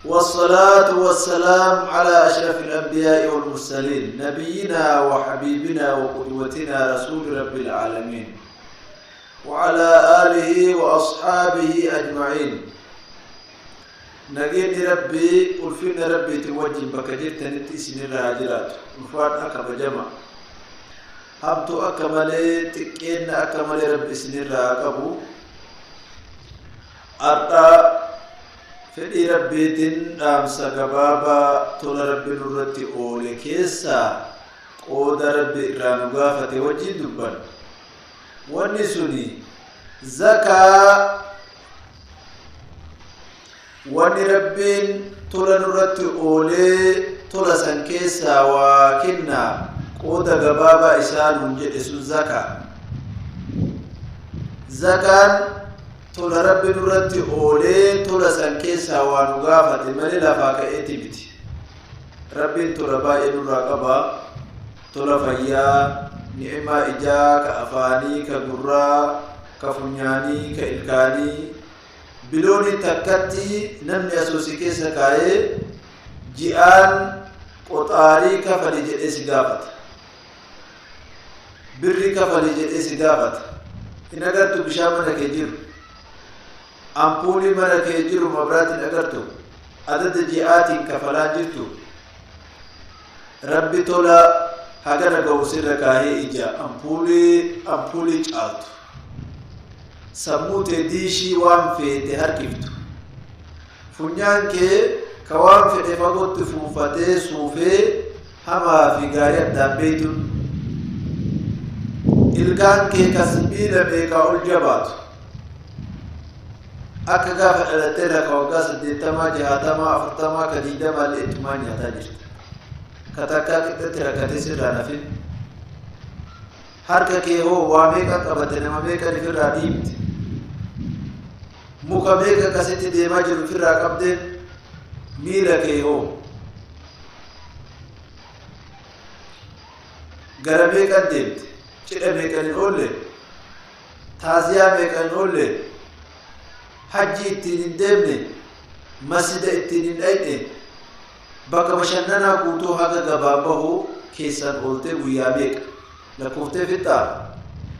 والصلاة والسلام على أشرف الأنبياء والمرسلين نبينا وحبيبنا وقدوتنا رسول رب العالمين وعلى آله وأصحابه أجمعين. Nageenyi Rabbii ulfinna Rabbiitiin wajjin bakka jirtanitti isinirra haa jiraatu. Ulfaadhaa kabajama. Hamtuu akka malee xiqqeenna akka malee Rabbi isinirra haa qabu. Har'a fedhii Rabbiitiin dhaamsa gabaabaa tola Rabbi nurratti oole keessaa qooda Rabbi irraa nu gaafate wajjin dubbanna. Wanni suni zakaa. Wanni Rabbiin tola nurratti oolee tola san keessaa waa kennaa qooda gabaabaa isaa nuun jedhe sun zakaa. Zakaan tola Rabbi nurratti oolee tola san keessaa waa nu gaafate malee lafaa ka'eeti miti. Rabbiin tola baay'ee nurraa qaba. Tola fayyaa, ni'imaa ijaa, ka afaanii, ka gurraa, ka funyaanii, ka ilkaanii, Biloonii takkatti namni asoo si keessa kaayee ji'aan qoxaarii kafali jedhee si gaafata. Birrii kafali jedhee si gaafata. Hin agartu bishaan mana kee jiru. Ampuulii mana kee jiru mabraatiin agartu. Adada ji'aatiin kafalaa jirtu. Rabbi tola hagana ga'u sirra kaahee ija ampuulii ampuulii caaltu. Sammuu tee diishii waan feete harkiftu. Funyaan kee ka waan fedhe fagootti fuunfatee suufee hamaa fi gaarii addaan beeytuun. Ilkaan kee ka sibiila meeqaa ol jabaatu. Akka gaafa dhalattee irraa ka waggaa saddeettamaa, jahaatamaa, afurtamaa, ka digdamaa illee ittumaan nyaataa jirta. Ka takkaa qixxetti rakkatee sirraa nafin. Harka kee hoo waa meeqa qabate nama meeqan ifirraa dhiibde. Muka meeqa akkasitti deemaa jiru ifirraa qabde miila kee hoo. Gara meeqan deemte cidha meeqan hin oolle taaziyaa meeqan hin oolle hajji ittiin hin deemne masjida ittiin hin dhayne Bakka bashannanaa guutuu haga gabaan bahu keessan ooltee guyyaa meeqa? Lakkooftee fixxaa?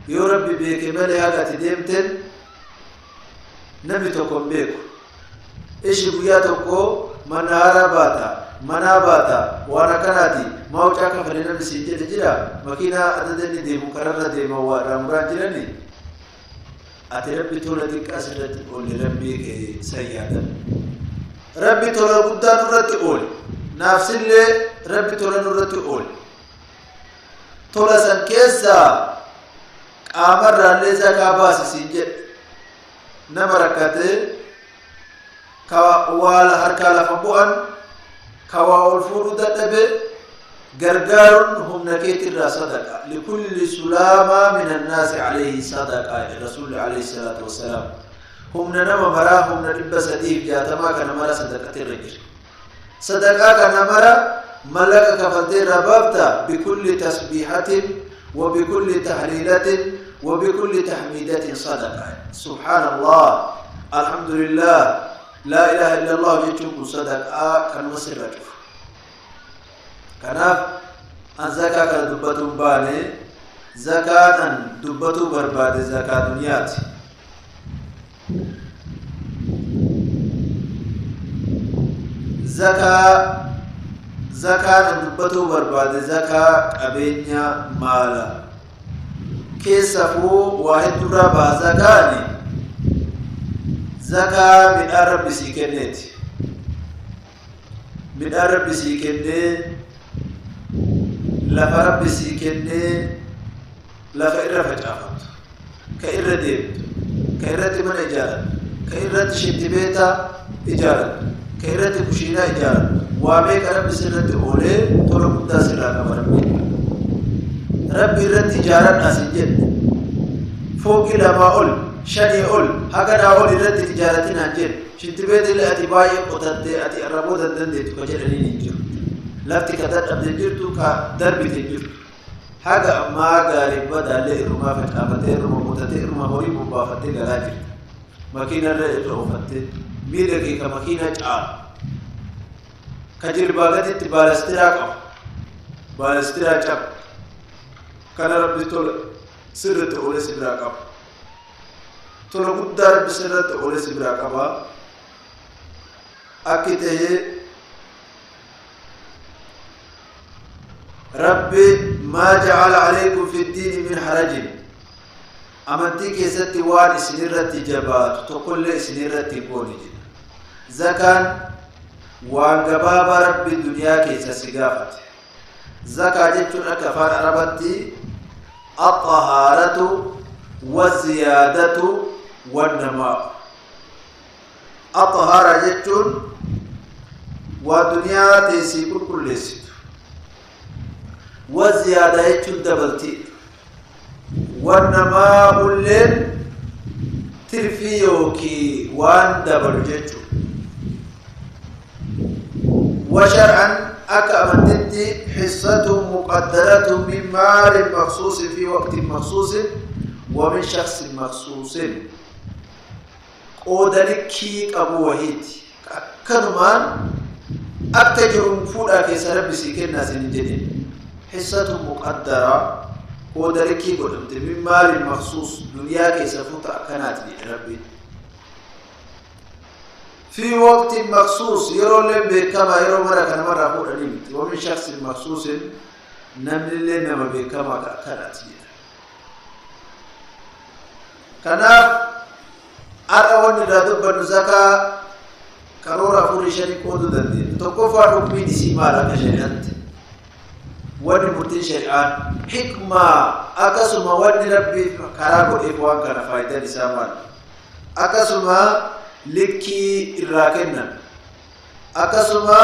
Yoo Rabbi beeke malee haga ati deemteen namni tokko hin beeku. Ishi guyyaa tokko mana haaraa baata, manaa baata, waan akkanaati, maawucaa kafale namni siin jedhe jira, makiinaa adada inni deemu kararra deema waa irraa muraan jirani. Ati Rabbi tola xiqqaa sirratti oole Rabbii kee san yaadadhu. Rabbi tola guddaa nurratti oole. Naaf sillee Rabbi tola nurratti oole. Tola san keessaa qaamarraallee zakaa baasi siin jedhe. Nama rakkatee ka waa harkaa lafa bu'an ka waa ol fuudhuu dadhabe gargaaruun humna keetirraa sadaqa. Likulli sulaamaa min annaasi alayhi sadaqa jedhe rasuulli alayhi salaatu wassalaam. Humna nama maraa humna 360 kana mara sadaqati irra jira. Sadaqaa kana mara mallaqa kafaltee irraa baafta bikulli tasbiihatin wa bikulli tahliilatin wa bikulli tahmiidatin sadaqa. Subhaanallah, alhamdulillah, laa ilaaha illallah jechuun kun sadaqaa kanuma sirra cufa. Kanaaf an zakaa kana dubbatuu hin baane zakaan an dubbatuu barbaade zakaa duniyaati. Zakaa zakaan an dubbatuu barbaade zakaa qabeenya maala keessafuu waa hedduurraa baha zakaani zakaa midhaan rabbi sii kenneeti. Midhaan rabbi sii kennee lafa rabbi sii kennee lafa irra facaafattu ka irra deemtu ka irratti mana ijaarattu ka irratti shintibeeta ijaarattu ka irratti kushiinaa ijaarattu waa meeqa rabbi sirratti oolee tola guddaa sirraa qaba rabbi rabbi irratti ijaaradhaa sin jedhe fooqii lamaa ol shanii ol haganaa ol irratti ijaaratinaan jedhe. Shintibeetillee ati baay'ee qotattee ati irra booda hin dandeettu ka jedhaniin hin jiru. Lafti ka dadhabde hin jirtu ka darbite hin jirtu. Haga ammaa gaarii badaallee irrumaa facaafatee, irruma qotatee, irruma horii bobbaafattee galaa jirta. Makiina irra irra oofattee miila kee ka makiina caalu ka jilbaa gaditti baalastiraa qabu, baalastiraa cabu kana Rabbi tola sirritti oolee si biraa qaba. Tola guddaa Rabbi sirratti oolee si biraa qaba. Akki tahee Rabbi maa ja'ala alaykum fi diini min harajin, amantii keessatti waan isinirratti jabaatu tokkollee isinirratti hin goone jedha. Zakaan waan gabaabaa Rabbi duniyaa keessa si gaafate. Zakaa jechuun akka afaan Arabatti axahaaratu waziyaadatu wannamaa. Axahaara jechuun waa duniyaa teessii qulqulleessitu. Waziyaada jechuun dabaltii. Wannamaa ulleen tirfii yookii waan dabalu jechuudha. Washar'an akka amantitti hissatu muqaddaratu min maalin maksuusin fi waqtin maksuusin wa min shakhsin maksuusin, qooda likkii qabu wahiiti. Akkanumaan akka jiruun fuudhaa keessa Rabbi sii kennaa sin hin jedhin. Hissatu muqaddaraa, qooda likkii godhamte, min maalin maksuus, duniyaa keessa fuuta akkanaati jedhe Rabbiin. Fi waqtin maksuus, yeroolleen beekamaa, yeroo mara kanamarraa fuudhanii miti. Wa min shakhsin maksuusin, namnillee nama beekamaa ka akkanaati jedha. Kanaaf har'a wanni irraa dubbannu zakaa karoora afurii shanii qooduu dandeenya. Tokkoffaan, hukmiin isii maal akka shari'aatti? Wanni murtiin shari'aan hikmaa, akkasuma wanni Rabbi karaa godheef waan kana faayidaan isaa maal? Akkasuma likkii irraa kennan, akkasuma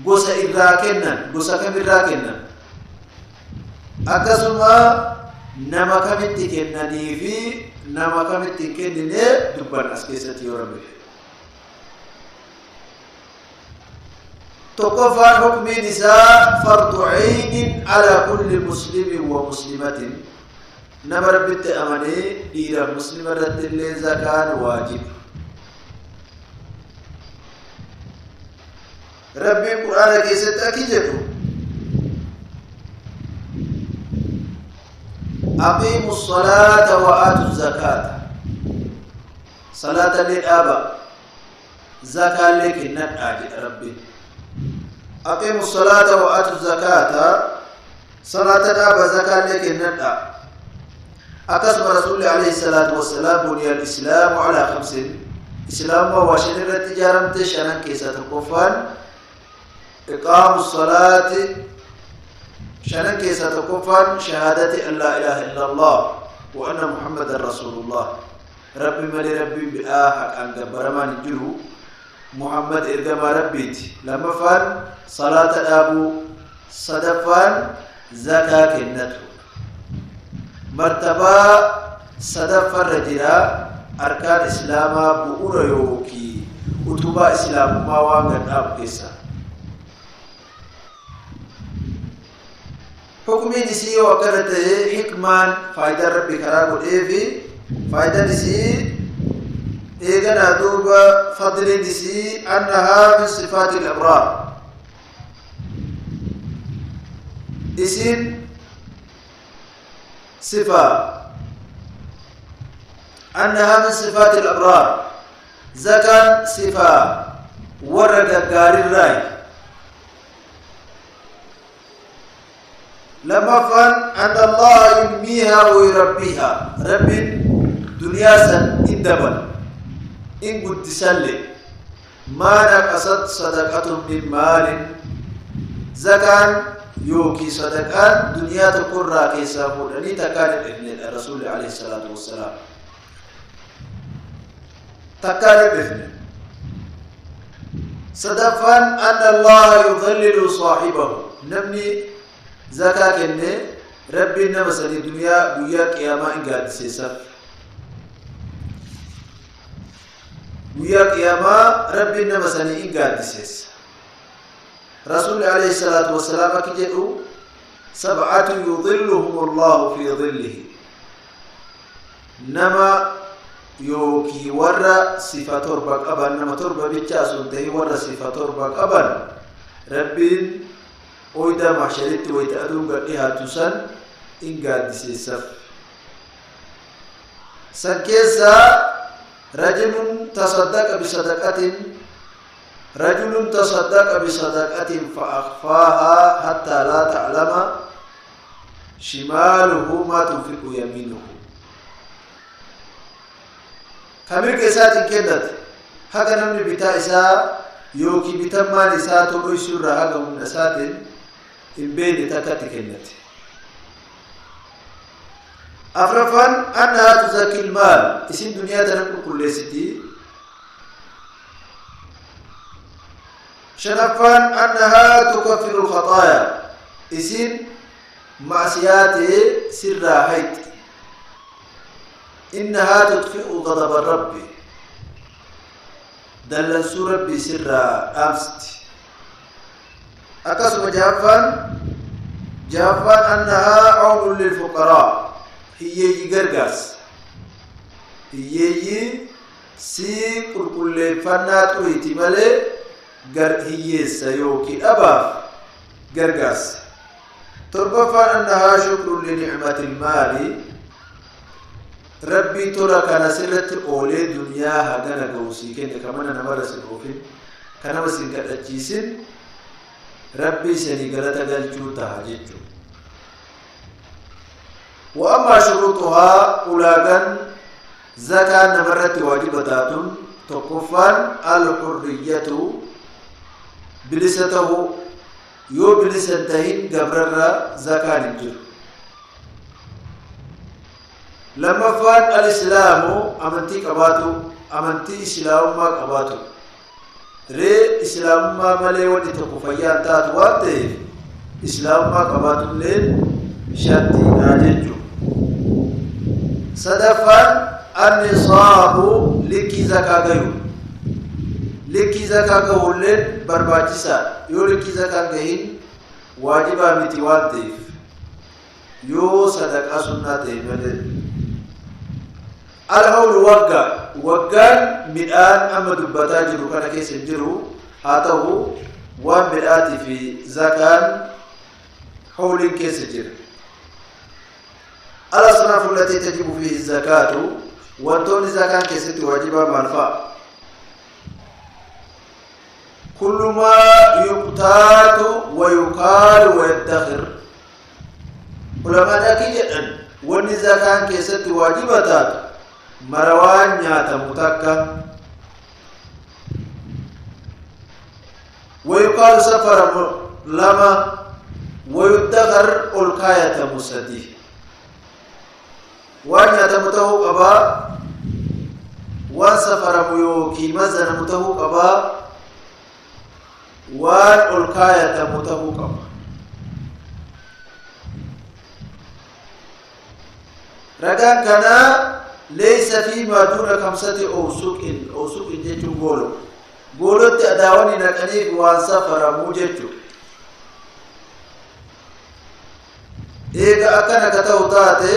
gosa irraa kennan, gosa kamirraa kennan, akkasuma nama kamitti kennanii fi nama kamitti hin kennine dubban as keessatti yoo Rabbi fedhe. Tokkoffaan, hukmiin isaa fardu caynin ala kulli muslimin wa muslimatin, nama Rabbitti amanee dhiira muslima irratti illee zakaan waajiba. Rabbiin Qur'aana keessatti akki jedhu: aqiimu salaata wa aatu zakaata, salaata illee dhaaba, zakaallee kennadhaa jedha Rabbiin. Aqiimu salaata wa aatu zakaata, salaata dhaaba, zakaallee kennadhaa. Akkasuma Rasuulli alayhi salaatu wassalaam buniya al-islaamu alaa khamsin, islaamummaa waa shan irratti ijaaramte, shanan keessaa tokkoffaan iqaamu salaati, shanan keessaa tokkoffaan shahaadati an laa ilaaha illa Allah wa anna Muhammadan rasuulullah, Rabbi malee Rabbiin biraa haqaan gabbaramaan hin jiru, Muhammad ergamaa Rabbiiti. Lammaffaan salaata dhaabuu, sadaffaan zakaa kennatu. Martabaa sadaffarra jira arkaan islaamaa, bu'ura yookii utubaa islaamummaa waan gad dhaabu keessaa. Hukmiin isii yoo akkana ta'e, hikmaan faayidaan Rabbi karaa godheefi faayidaan isii eeganaa duuba fadliin isii annahaa min sifaati al-abraar, isiin sifa annahaa min sifaati al-abraar, zakaan sifa warra gaggaarirraayi. Lammaffaan, anna Allaha yunmiihaa wa yurabbiihaa, Rabbiin duniyaa san in dabala, in guddisallee. Maa naqasat sadaqatun min maalin, zakaan yookii sadaqaan duniyaa tokkorraa keessaa fuudhanii takkaan hin dhifnedha Rasuulli alayhi salaatu wassalaam, takkaan hin dhifne. Sadaffaan, anna Allaha yudhallilu saahibahu, namni zakaa kenne Rabbiin nama sanii duniyaa guyyaa qiyaamaa in gaaddiseessaaf. Guyyaa qiyaamaa Rabbiin nama sanii in gaaddiseessa. Rasuulli alayhi salaatu wassalaam akki jedhu: Sab'atu yudhilluhum Allahu fi dhillihi, nama yookii warra sifa torba qaban, nama torba bicha sun ta'e, warra sifa torba qaban Rabbiin oyda mahsharitti wayta aduun gad dhihaatu san in gaaddiseessaf. San keessaa rajulun tasaddaqa bisadaqatin, rajulun tasaddaqa bisadaqatin fa akhfaahaa hattaa laa ta'lama shimaaluhu maa tunfiqu yamiinuhu. Ka mirga isaatiin kennate haga namni bitaa isaa yookiin bitammaan isaa toluu irraa haga humna isaatiin hin beekne takkatti kennate. Afraffaan, annahaa tuzakkil maal, isin duniyaa tana qulqulleessiti. Shanaffaan, annahaa tukaffiru lkhaxaaya, isin ma'siyaa ta'e sirraa hayxi. Innahaa tutfi'u ghadaba rabbi, dallansuu Rabbii sirraa dhaamsiti. Akkasuma jahaffaan, annahaa awnun lilfuqaraa, hiyyeeyyii gargaarsa. Hiyyeeyyii sii qulqulleeffannaa xuriiti malee gar hiyyeessa yookiin dhabaaf gargaarsa. Torbaffaan, annahaa shukrun linicmati ilmaali, Rabbii tola kana sirratti oolee duniyaa hagana ga'u sii kenne, ka mana namarra sin oofin, ka nama sin kadhachiisin, Rabbii sanii galata galchuu taha jechuudha. Wa ammaa shuruuxuhaa, ulaagaan zakaa namarratti waajiba taatun, tokkoffaan alhurriyyatu, bilisa tahuu. Yoo bilisa hin tahin gabrarra zakaan hin jiru. Lammaffaan al-islaamu, amantii qabaatu, amantii islaamummaa qabaatu. Ree islaamummaa malee wanni tokko fayyaa hin taatu waan ta'eef, islaamummaa qabaatullee shartiidha jechuudha. Sadaffaan annisaabu, likkii zakaa gayu. Likkii zakaa gahulleen barbaachisaadha. Yoo likkii zakaa gahin waajibaa miti waan ta'eef, yoo sadaqaa sunnaa ta'e malee. Alhawlu, waggaa. Waggaan midhaan amma dubbataa jiru kana keessa hin jiru. Haa ta'u, waan midhaatii fi zakaan hawliin keessa jira. Al-asnaafu allatii tajibu fiihi zakaatu, wantoonni zakaan keessatti waajibaa maal fa'a? Kullu maa yuqtaatu wa yukaalu wa yaddakhir. Ulamaan akki jedhan, wanni zakaan keessatti waajiba taatu mara waan nyaatamu takka, wa yukaalu safaramu lama, wa yuddakar ol kaayatamu sadi. Waan nyaatamu ta'uu qabaa, waan safaramu yookiin mazanamu ta'uu qabaa, waan ol kaayatamu ta'uu qaba. Ragaan kanaa leeysa fi maa duuna kamsati owsuqin. Owsuqin jechuun goolo, goolotti adaawani naqaniif waan safaramuu jechuu. Eega akkana ka ta'u taate,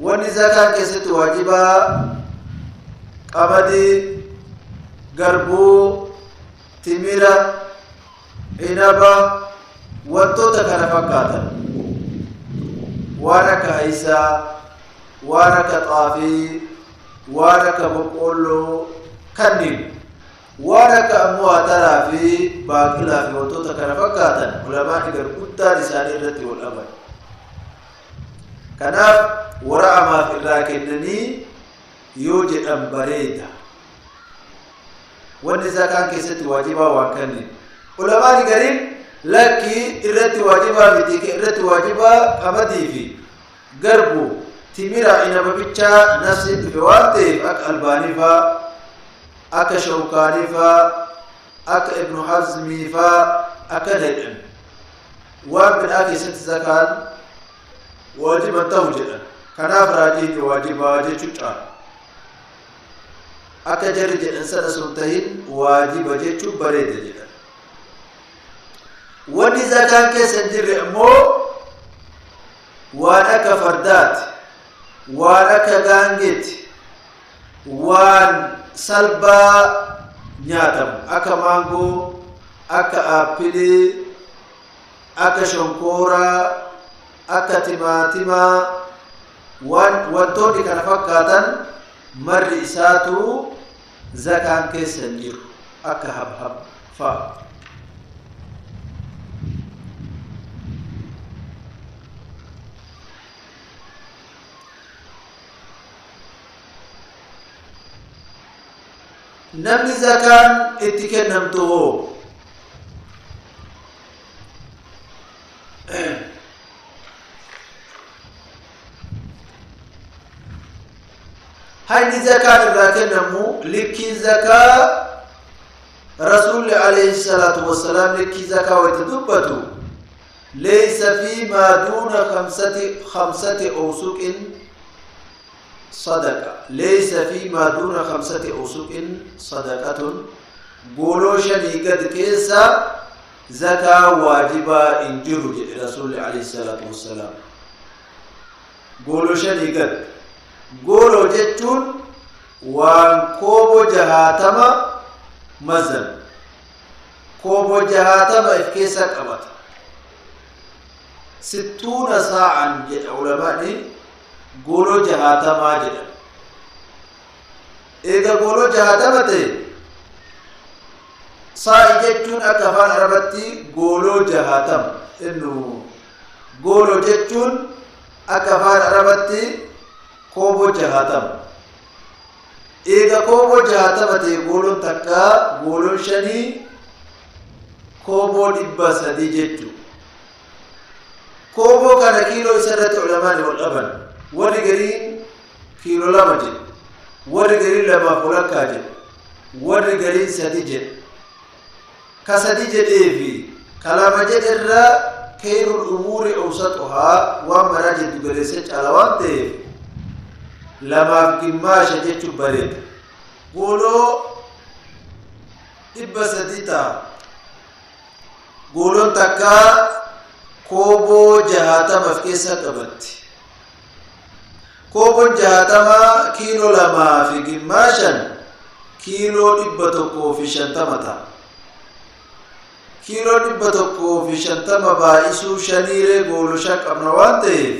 wanni zakaan keessatti waajibaa qamadii, garbuu, timira, inaba, wantoota kana fakkaatan, waan akka haysaa, waan akka xaafii, waan akka boqqoolloo kanniin, waan akka ammoo ataraa fi baaqilaa fi wantoota kana fakkaatan ulamaani garguddaan isaanii irratti wal dhaban. Kanaaf wara amaaf irraa kennanii yoo jedhan bareeda. Wanni zakaan keessatti waajibaa waan kanneen. Ulamaani gariin lakkii, irratti waajibaa miti, irratti waajibaa qamadii fi garbu, timira, inaba bichaa nafsiin dhufe waan ta'eef, akka Albaanii faa, akka Shawkaanii faa, akka Ibnu Hazmii faa akkana jedhan. Waan midhaa keessatti zakaan waajiban ta'u jedhan. Kanaaf raajiin waajibaa jechuu caala. Akka jarri jedhan sana sun tahin waajiba jechuun bareeda jedhan. Wanni zakaan keessa hin jirre ammoo waan akka fardaati, waan akka gaangeeti, waan salbaa nyaatamu akka maangoo, akka aappilii, akka shonkooraa, akka timaatimaa, waan wantoonni kana fakkaatan marri isaatu zakaan keessa hin jiru, akka habhab fa'a. Namni zakaan itti kennamtu hoo? Hayni zakaan irraa kennamu, likkiin zakaa, Rasuulli alayhi salaatu wassalaam likkii zakaa wayta dubbatu, leysa fi maa duuna khamsati awsuqin sadaqa, leysa fi maa duuna khamsati awsuqin sadaqatun, gooloo shanii gad keessa zakaa waajibaa hin jiru jedhe Rasuulli alayhi salaatu wassalaam. Gooloo shanii gad, gooloo jechuun waan kooboo 60 mazan, kooboo 60 if keessa qabata, sittuuna saa'an jedha ulamaani, gooloo 60 jedha. Eega gooloo 60 ta'e, saa'i jechuun akka afaan Arabatti gooloo 60 innu, gooloo jechuun akka afaan Arabatti kooboo 60. Eega kooboo 60 ta'e, gooloon takka, gooloon shanii kooboo 300 jechuu. Kooboo kana kiiloo isa irratti ulamaani wal dhaban. Warri gariin kiiloo 2 jedhe, warri gariin lamaaf walakkaa jedhe, warri gariin 3 jedhe. Ka 3 jedhee fi ka 2 jedhe irra kheyrul umuuri awsatuhaa, waan maraa jiddu galeessa caala waan ta'eef, lamaaf gimmaasha jechuun bareeda. Gooloo 300 ta'a. Gooloon takka kooboo 60 of keessa qabatti. Kooboon 60 kiiloo lamaa fi gimmaashan kiiloo 150 ta'a. Kiiloo 150 baay'isuu shaniiree, gooloo shan qabna waan ta'eef,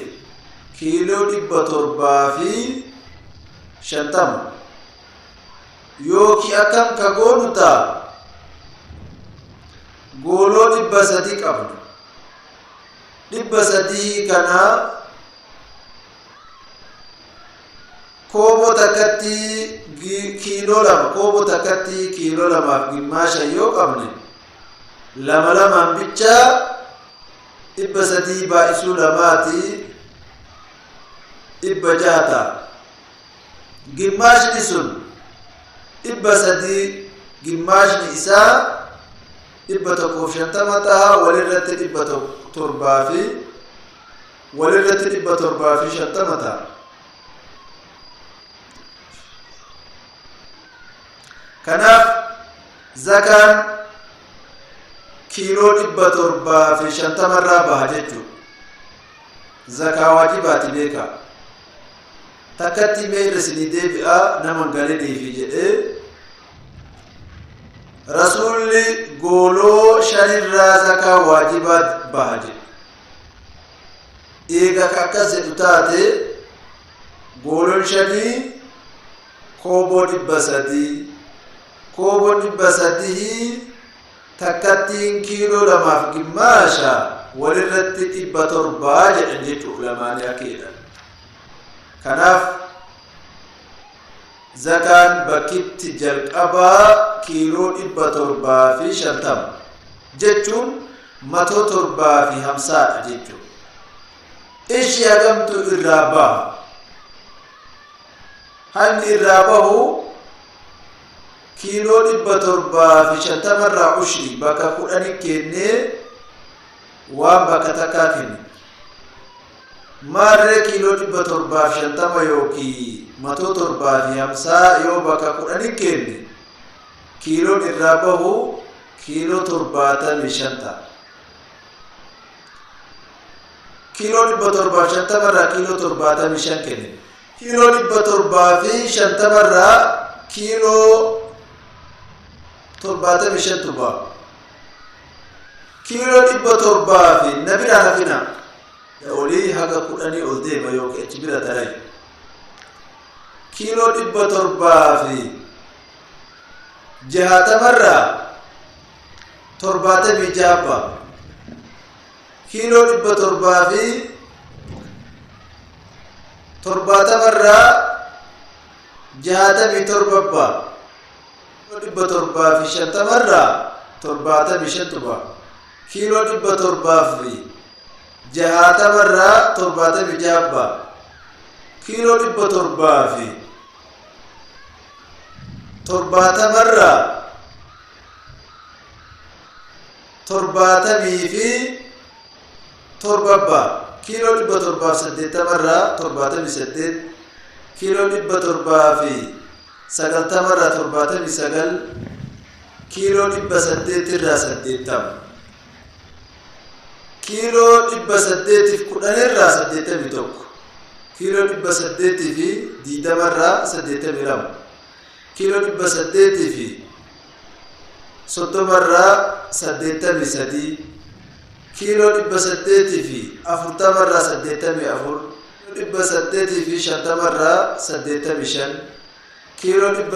kiiloo 750. Yookiin akkam ka goonu ta'a? Gooloo 300 qabna. 300 kana kooboo takkatti kiiloo 2, kooboo takkatti kiiloo lamaaf gimmaasha yoo qabne, lama lamaan bichaa, 300 baay'isuu lamaati 600 ta'a. Gimmaashni sun 300, gimmaashni isaa 150 ta'a, walirratti 700 fi walirratti 750 ta'a. Kanaaf zakaan kiiloo 750 irraa baha jechuudha. Zakaa waajibaati beekaa. Takkatti mee irra isinii deebi'a, nama hin galiniifi jedhee, Rasuulli gooloo shanirraa zakaa waajibaa baha jedhe. Eega ka akkas jedhu taate, gooloon shanii kooboo 300, kooboo 300 takkattiin kiiloo lamaaf gimmaasha, walirratti 700 jedhan jechuuf lamaanii akka jedhan. Kanaaf zakaan bakkitti jalqabaa kiiloo 750 jechuun matoo torbaa fi hamsaadha jechuudha. Ishi hagamtu irraa baha? Hangi irraa bahu kiiloo 750 irraa ushrii bakka kudhani kennee waan bakka takkaa kenne. Maarree kiiloo 750 yookiin matoo torbaa fi hamsaa yoo bakka kudhani kenne, kiiloon irraa bahu kiiloo 75 ta'a. Kiiloo 750 irraa kiiloo 75 kennina. Kiiloo 750 irraa kiiloo 75tu ba'a. Kiiloo 700 fi na biraa hafina olii haga 10 ol deema yookiin achi bira taray. Kiiloo 760 irraa 76 ba'a. Kiiloo 770 irraa 67 ba'a. Kiiloo 750 irraa 75tu ba'a. Kiiloo 760 irraa 76 ba'a. Kiiloo 770 irraa 77 ba'a. Kiiloo 780 irraa 78, kiiloo 790 irraa 79, kiiloo 800 irraa 80. Kiiloo 810 irraa 81, kiiloo 820 irraa 82, kiiloo 830 irraa 83, kiiloo 840 irraa 84, 850 irraa 85, kiiloo 860 irraa 86, kiiloo 870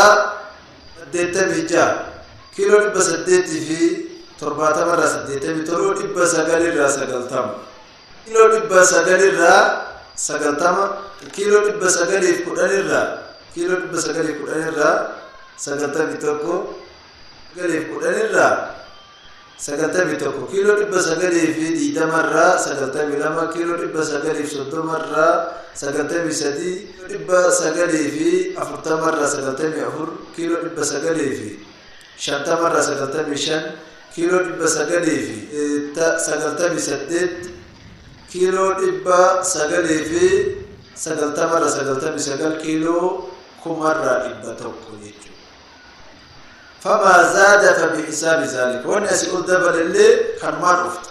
irraa 87, 900 irraa 90, kiiloo 900 irraa 90, kiiloo 910 irraa, kiiloo 910 irraa 91, 910 irraa 91, kiiloo 920 irraa 92, kiiloo 930 irraa 93, 940 irraa 94, kiiloo 950 irraa 95, kiiloo 998, kiiloo 990 irraa 99, kiiloo kumarraa 100 jechuudha. Famaa zaada fa bihisaabi zaalika. Wanni asii ol dabalellee kanumaan dhufta.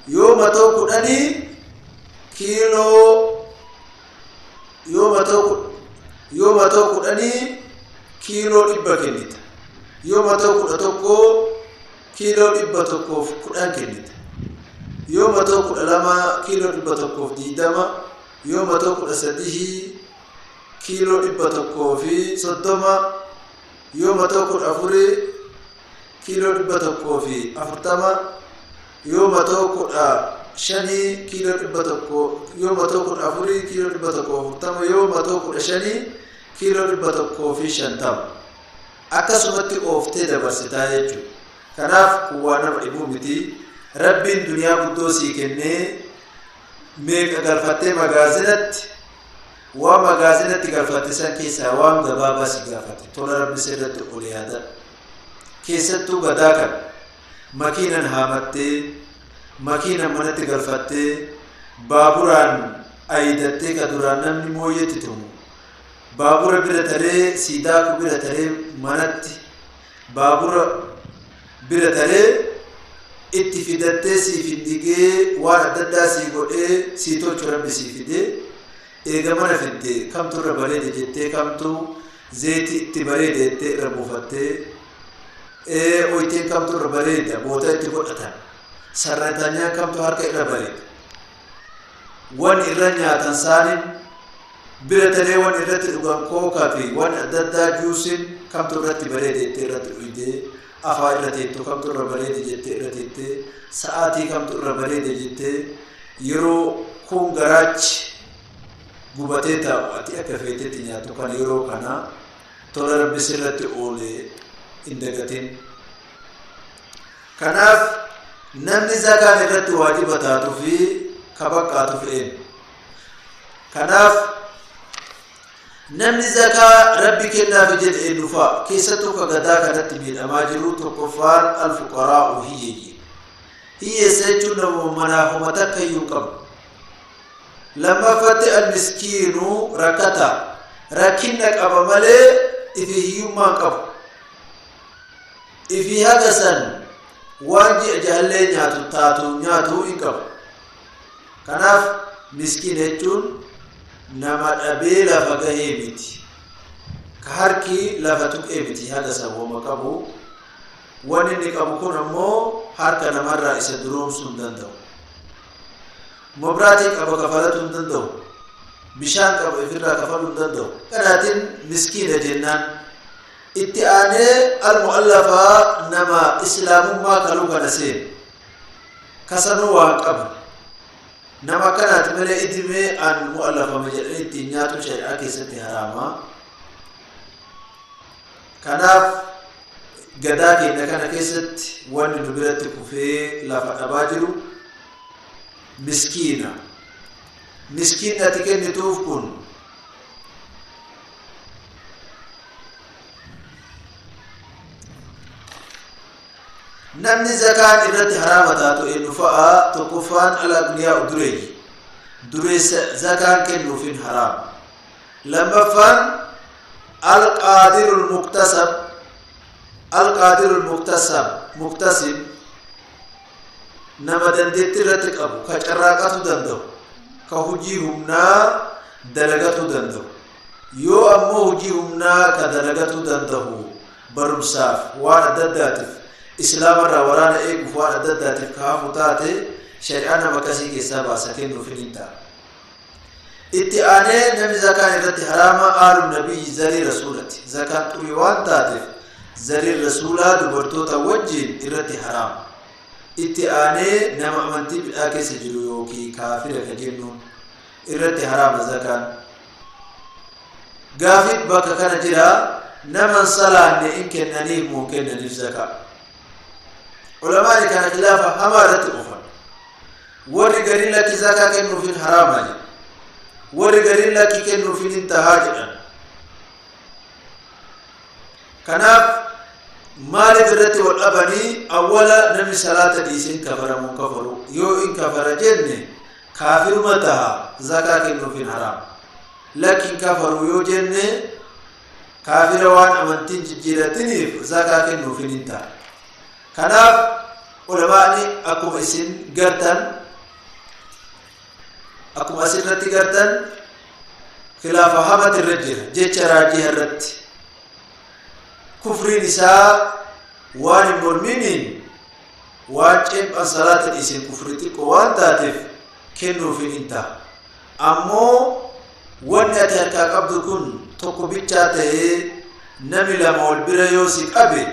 Yoo matoo 10 kiiloo, yoo matoo 10 kiiloo 100 kennita. Yoo matoo 11 kiiloo 110 kennita. Yoo matoo 12 kiiloo 120, yoo matoo 13 kiiloo 130, yoo matoo 14 kiiloo 140, yoo matoo 15 kiiloo 100, yoo matoo 14 kiiloo 140, yoo matoo 15 kiiloo 150. Akkasumatti ooftee dabarsitaa jechuudha. Kanaaf kun waan nama dhibuu miti. Rabbiin duniyaa guddoo sii kennee meeqa galfattee magaazinatti, waan magaazinatti galfatte san keessaa waan gabaabaa si gaafate. Tola Rabbi sirratti ol yaada. Keessattuu gadaa kana makiinan haamattee, makiinan manatti galfattee, baaburaan ayidattee, ka duraan namni mooyyetti tumu baabura bira taree sii daaku bira taree, manatti baabura bira taree itti fidattee, sii findigee, waan adda addaa sii godhee sii tolchu Rabbi sii fidee, eega mana fidde kamtu irra bareeda jettee, kamtu zeetii itti bareeda jettee irra buufattee, oyteen kamtu irra bareeda, boota itti godhatan, sarratanyaan kamtu harka irra bareeda, wan irra nyaatan saanin bira taree, wan irratti dhugan kookaa fi wan adda addaa juusin kamtu irratti bareeda jettee irratti dhuydee, afaa irra teettu kamtu irra bareeda jettee irra teettee, sa'aatii kamtu irra bareeda jettee, yeroo kun garaachi gubatee taa'u ati akka feetetti nyaattu kan yeroo kana tola Rabbi sirratti oole hin dagatin. Kanaaf namni zakaan irratti waajiba taatu fi ka baqqaatu fe'een. Kanaaf namni zakaa Rabbi kennaafi jedhe eenyu fa'a? Keessattuu ka gadaa kanatti miidhamaa jiru, tokkoffaan alfuqaraa'u, hiyyeeyyii. Hiyyeessa jechuun namuma manaa homa takka iyyuu hin qabne. Lammaffatti almiskiinu, rakkataa. Rakkinna qaba malee ifi hiyyummaa hin qabu. Ifi haga san Waan ji'a jahallee nyaatu taatu nyaatu hin qabu. Kanaaf miskiina jechuun nama dhabee lafa gahee miti, ka harki lafa tuqee miti, haga sabooma qabu. Wanni inni qabu kun ammoo harka namarraa isa duroomsuu hin danda'u. Mobraatii qaba, kafalatuu hin danda'u. Bishaan qaba, ifirraa kafaluu hin danda'u. Kanaatiin miskiina jennaan. Itti aanee almu'allafaa, nama islaamummaa kaluu kana seenu kasanuu waan qabne, nama akkanaati malee idimee an mu'allafama jedhanii ittiin nyaatu shari'aa keessatti haraamaa. Kanaaf gadaa keenya kana keessatti wanni nu biratti kufee lafa dhabaa jiru miskiina. Miskiinni ati kennituuf kun namni zakaan irratti haraama taatu eenyu fa'a? Tokkoffaan al-agniyaa, dureeyyi. Dureessa zakaan kennuufin haraama. Lammaffaan al-qaadirul muktasab, al-qaadirul muktasab muktasib, nama dandeetti irratti qabu, ka carraaqatu danda'u, ka hujii humnaa dalagatuu danda'u. Yoo ammoo hujii humnaa ka dalagatuu danda'u barumsaaf, waan adda addaatiif, islaamarraa waraana eeguuf, waan adda addaatiif ka hafu taate, shari'aa nama akkasii keessaa baasa, kennuufin hin ta'a. Itti aanee namni zakaan irratti haraama aalu nabiyyi, zarii rasuulati. Zakaan xurii waan taateef zariin rasuulaa dubartoota wajjiin irratti haraama. Itti aanee nama amantii bidhaa keessa jiru yookiin kaafira ka jennuun irratti haraama zakaan. Gaafii bakka kana jira: naman salaanne in kennaniif moo kennaniif zakaa? Ulamaani kana khilaafa hamaa irratti qofan. Warri gariin lakki, zakaa kennuufin haraamaa jedhu. Warri gariin lakki, kennuufin hin tahaa jedhan. Kanaaf maaliif irratti wal dhabanii? Awwala namni salaata dhiise hin kafaramu kafaru? Yoo in kafara jenne kaafiruma taha, zakaa kennuufin haraama. Lakki, hin kafaru yoo jenne kaafira waan amantiin jijjiiratiniif zakaa kennuufin hin ta'a. Kanaaf ulamaani akkuma isin gartan, akkuma asirratti gartan, khilaafa hamatu irra jira. Jecha raajiha irratti kufriin isaa waan hin morminiin, waan ceephan salaata dhiisin kufrii xiqqoo waan taateef kennuufin hin ta'a. Ammoo wanni ati harkaa qabdu kun tokko bichaa ta'ee nami lama wal bira yoo si qabe,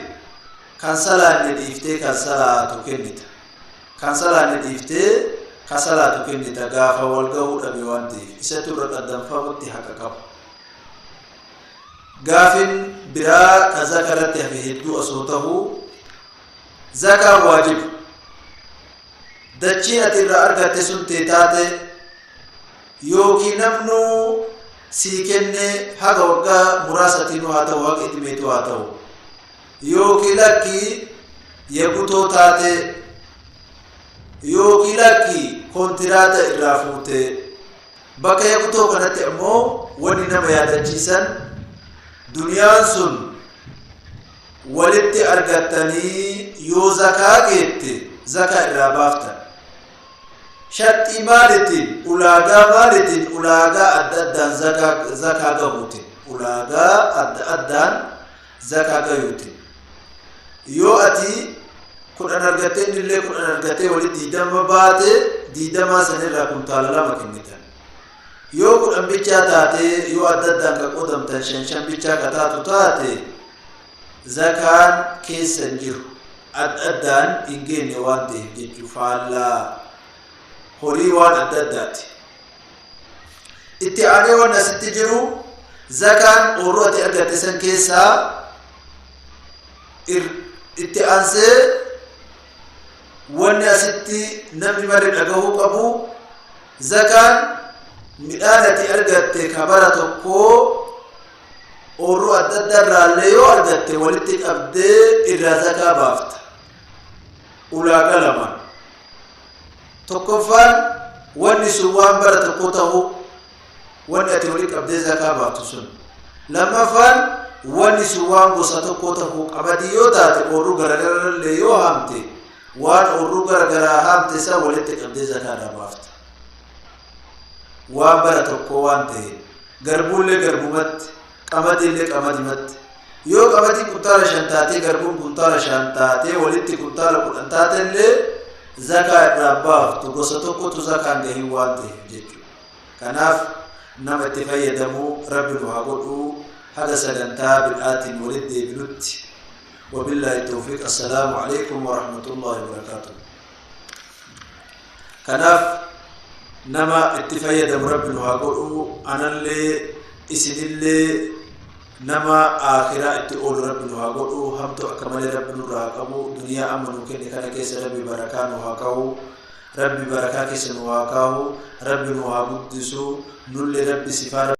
kan salaanne dhiiftee kan salaatu kennita. Kan salaanne dhiiftee ka salaatu kennita, gaafa wal gahuu dhabe waan ta'eef isatu irra qaddanfamutti haqa qaba. Gaafin biraa ka zaka irratti hafe hedduu osoo tahuu, zakaan waajiba dachiin ati irraa argatte sun tee taate yookiin namnuu sii kenne, haga waggaa muraasatiinuu haa ta'u, haga idmeetu haa ta'u, yookiin lakki yagutoo taate, yookiin lakki kontiraata irraa fuute. Bakka yagutoo kanatti ammoo wanni nama yaadachiisan, duniyaan sun walitti argattanii yoo zakaa geette zakaa irraa baaftan sharxii maalitiin, ulaagaa maalitiin? Ulaagaa adda addaan zakaa gahuutiin, ulaagaa adda addaan zakaa gayuutiin. Yoo ati 10 argattee, innillee 10 argatee, walitti 20 baate, 20 sanirraa kuntaala 2 kennitan. Yoo 10 bichaa taate, yoo adda addaan ka qoodamtan shan shan bichaa ka taatu taate, zakaan keessa hin jiru, adda addaan hin geenne waan ta'eef jechuu, faallaa horii waan adda addaati. Itti aanee waan asitti jiru, zakaan oorruu ati argatte san keessaa itti aansee wanni asitti namni marri dhagahuu qabu, zakaan midhaan ati argatte ka bara tokkoo oorruu adda adda irraallee yoo argatte walitti qabdee irraa zakaa baafta ulaagaa lamaan. Tokkoffaan wanni sun waan bara tokko ta'u, wanni ati walitti qabdee zakaa baaftu sun. Lammaffaan wanni sun waan gosa tokko ta'u, qamadii yoo taate oorruu garagarallee yoo haamte. Waan oorruu garagaraa haamte san walitti qabdee zakaadhaa baafta. Waan bara tokko waan ta'e garbuullee garbumatti, qamadiillee qamadimatti. Yoo qamadii kuntaala 5 taatee garbuun kuntaala 5 taatee walitti kuntaala 10 taatellee zakaa irraa baaftu, gosa tokkotu zakaan gahin waan ta'eef jechuudha. Kanaaf nama itti fayyadamu Rabbi nu haa godhu. Haga sagantaa bid'aatiin walitti deebinutti, wabillaahi tawfiiq, assalaamu alaikum warahmatullaahi wabarakaatuh. Kanaaf nama itti fayyadamu Rabbi nu haa godhu. Anallee isinillee nama aakhiraa itti oolu Rabbi nu haa godhu. Hamtu akka malee Rabbi nurraa haa qabu. Duniyaa amma nu kenne kana keessa Rabbi barakaa nu haa kaa'u. Rabbi barakaa keessa nu haa kaa'u. Rabbi nu haa guddisu. Nullee Rabbi sifaa.